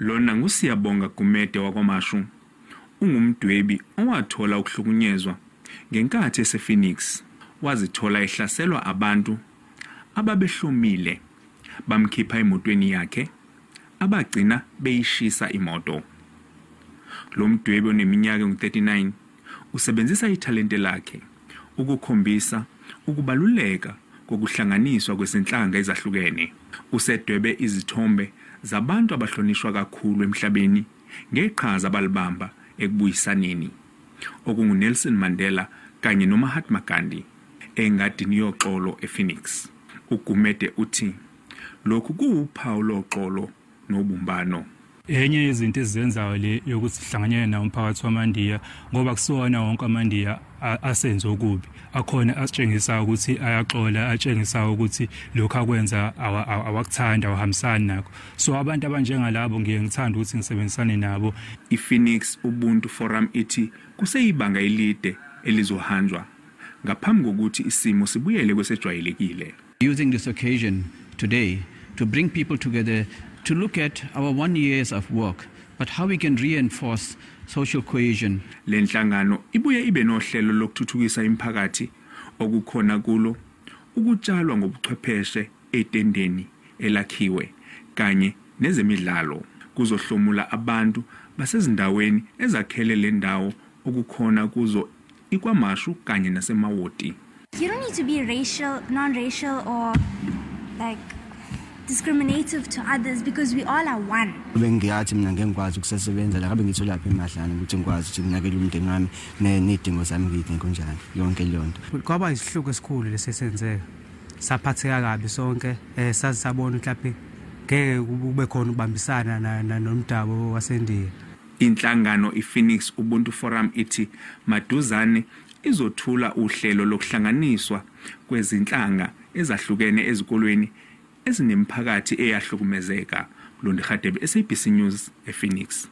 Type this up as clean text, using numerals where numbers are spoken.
Lona nguSiyabonga Gumede waKwaMashu, ungumdwebi owathola ukuhlukunyezwa ngenkathi esePhoenix. Wazithola ehlaselwa abantu ababehlomile, bamkhipha emotweni yakhe, abagcina beyishisa imoto. Lo mdwebi oneminyaka engu-39 usebenzisa ithalente lakhe ukukhombisa ukubaluleka kokuhlanganiswa kwezinhlanga ezahlukene. Usedwebe izithombe zabantu abahlonishwa kakhulu emhlabeni ngeqhaza abalibamba ekubuyisaneni, okunguNelson Mandela kanye noMahatma Gandhi, engadini yoxolo ePhoenix. UGumede uthi lokhu kuwuphawu loxolo nobumbano. Enye yezinto esizenzayo le yokuthi sihlanganyele nawo umphakathi wamaNdiya, ngoba kusiwona wonke amaNdiya asenze okubi, akhona asitshengisa ukuthi ayaxola, atshengisa ukuthi lokhu akwenza awakuthanda, awahambisani nakho. So abantu abanjengalabo ngiye ngithanda ukuthi ngisebenzisane nabo. IPhoenix Ubuntu Forum ithi kuseyibanga elide elizohanjwa ngaphambi kokuthi isimo sibuyele kwesejwayelekile. Using this occasion today to bring people together to look at our 1 years of work, but how we can reinforce social cohesion. Le nhlangano ibuye ibe nohlelo lokuthuthukisa imiphakathi okukhona kulo ukutshalwa ngobuchwepheshe etendeni elakhiwe kanye nezemidlalo. Kuzohlomula abantu basezindaweni ezakhele le ndawo okukhona kuzo iKwaMashu kanye naseMawoti. You don't need to be racial, non-racial or like discriminative to others because we all are one. Bengiyathi mina ngeke ngikwazi ukusebenza la, ngabe ngitholaphi imadlana ukuthi ngikwazi ukuthi nginakele umndeni wami nezidingo zami ngidinga kanjani yonke leyo nto. Kwaba isihluku esikhulu lesesenzeka. Saphatheka kabi sonke, saze sabona mhlawumbe ngeke kube khona ukubambisana nomdabu waseNdiya. Inhlangano iPhoenix Ubuntu Forum ithi maduzane izothula uhlelo lokuhlanganiswa kwezinhlanga ezahlukene ezikolweni ezinemphakathi eyahlukumezeka. Mlondi Hadebe, SABC News, ePhoenix.